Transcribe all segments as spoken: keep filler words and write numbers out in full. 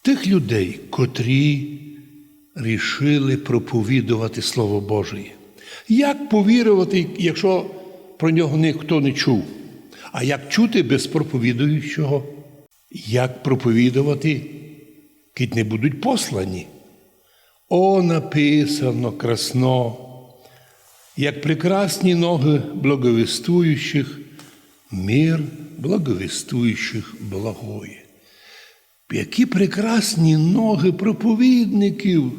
тых людей, котрі рішили проповідовати Слово Божоє. Як повірувати, якщо про нього ніхто не чув? А як чути без проповідуючого? Як проповідувати, кідь не будуть послані? О, написано красно: як прекрасні ноги благовествующих, мир благовествующих благоє. Які прекрасні ноги проповідників!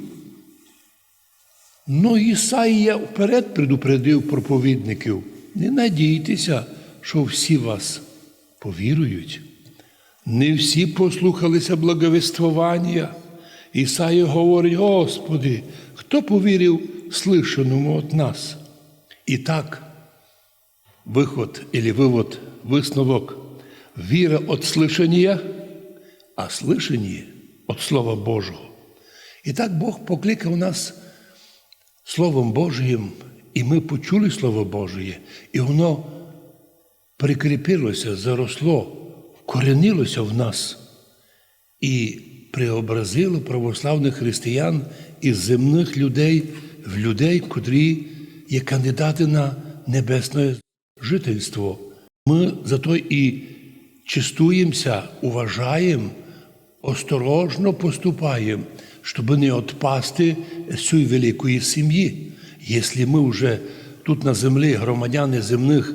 Но Ісаїя вперед предупредив проповідників: не надійтеся, що всі вас повірують. Не всі послухалися благовествованія. Ісаїя говорить: Господи, хто повірив слышаному от нас? І так, выход или вывод, висновок: віра от слышанія, а слышаніє от Слова Божого. І так Бог покликав нас Словом Божиїм, і мы почули Слово Божиє, і воно прикріпилося, заросло, вкоренилося в нас і преобразило православных християн із земных людей в людей, котрі є кандидаты на небесне жительство. Мы зато і честуємся, уважаєм, осторожно поступаєм, щоб не отпасти з сюй великої сімї. Якщо мы вже тут на землі громадяни земных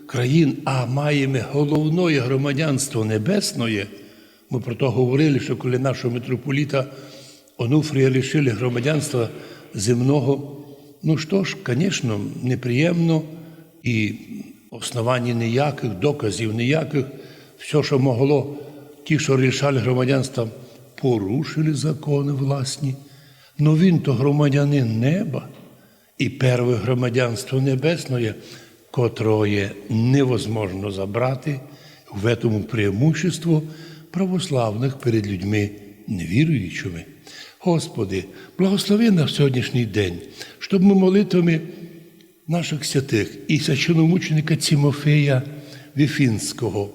країн, а маєме головноє громадянство небесноє, мы про то говорили, што коли нашого митрополита Онуфрія лишили громадянства земного, ну што ж, конечно, неприємно, і основаній ніякых, доказів ніякых. Всьо, што могло, ті, што лишали громадянства, порушили законы власні. Но він то громадянин неба. І перве громадянство небесноє, котроє невозможно забрати, в этому преимущество православных перед людьми невіруючими. Господи, благослови наш сьогоднішній день, щоб мы молитвами наших святых і священномученика Тимофія Віфінського,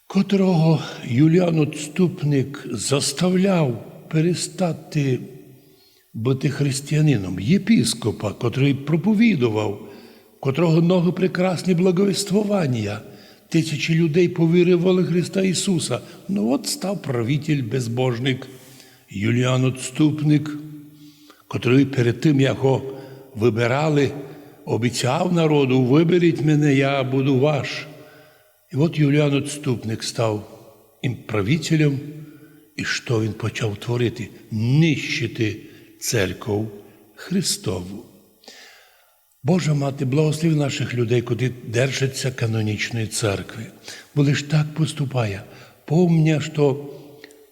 котрого Юліан Отступник заставляв перестати быти християнином, єпископа, котрый проповідовав, котрого ноги прекрасні благовествованія, тисячі людей повірували в Христа Ісуса. Ну от став правитель безбожник Юліан Отступник, котрый перед тым, як го выбирали, обіцяв народу: «Выберіть мене, я буду ваш». І от Юліан Отступник став ім правителем, і што він почав творити? Нищити церков Христову. Божа Мати, благослови наших людей, котрі держаться канонічної церкви. Бо лиш так поступає. Помня, што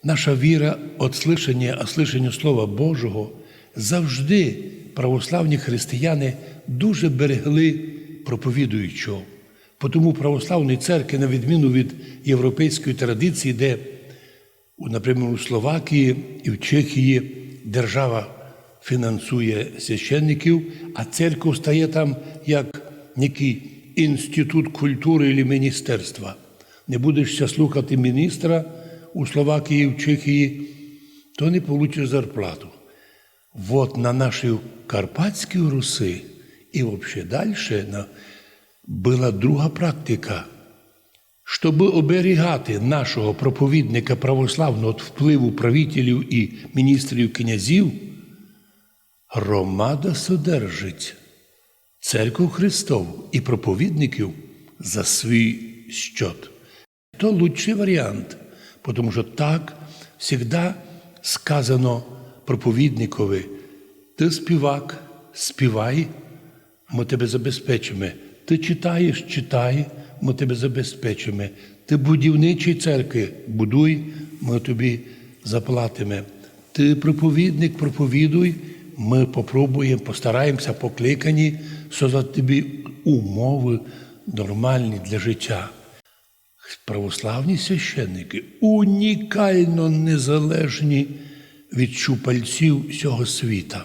наша віра от слышаня, а слышаня Слова Божого, завжди православні християни дуже берегли проповідуючого. Потому православні церкви, на відміну від європейської традиції, де, у, наприклад, у Словакії і в Чехії держава фінансує священників, а церква стає там як некий інститут культуры або міністерства. Не будеш ся слухати міністра у Словакії, в Чехії, то не получиш зарплату. Вот на нашій Карпатській Руси і вообще дальше на, была друга практика. Щобы оберігати нашого проповідника православного від впливу правителів і міністрів князів, громада содержить церкву Христову і проповідників за свій счет. То лучший варіант, потому што так всегда сказано проповідникови: «Ты співак, співай, мы тебе забезпечиме. Ты читаєш, читай, мы тебе забезпечиме. Ты будівничий церкви, будуй, мы тобі заплатиме. Ты проповідник, проповідуй, мы попробуєме, постараємеся, покликані, создати тобі умовы нормальні для життя». Православні священники унікално незалежні від щупальців сього світа.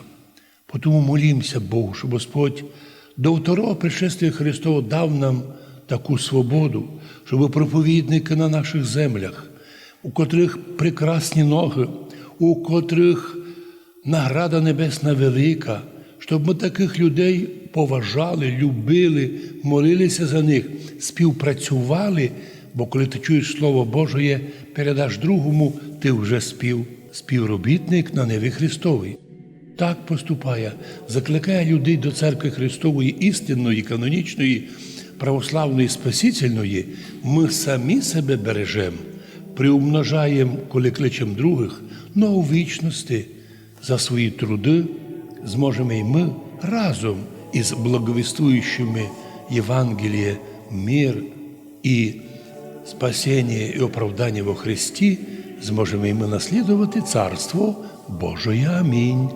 Потому молімся Богу, щоб Господь до второго пришествия Христова дав нам таку свободу, щоб проповідники на наших землях у котрых прекрасні ногы, у котрых награда небесна велика, щоб мы такых людей поважали, любили, молили ся за них, співпрацювали, бо коли ты чуєш Слово Божоє, передаш другому, ты вже спів, співробітник на ниві Христовій. Так поступає, закликає людей до Церкви Христової істинної, канонічної, православної, спасительної, мы самі себе бережем, приумножаєм, коли кличем другых, но у вічности за свої труды зможеме й мы разом із благовіствуючими Євангеліє, мир і спасеніє і оправданіє во Христі, зможеме й мы наслідовати Царство Божоє. Амінь.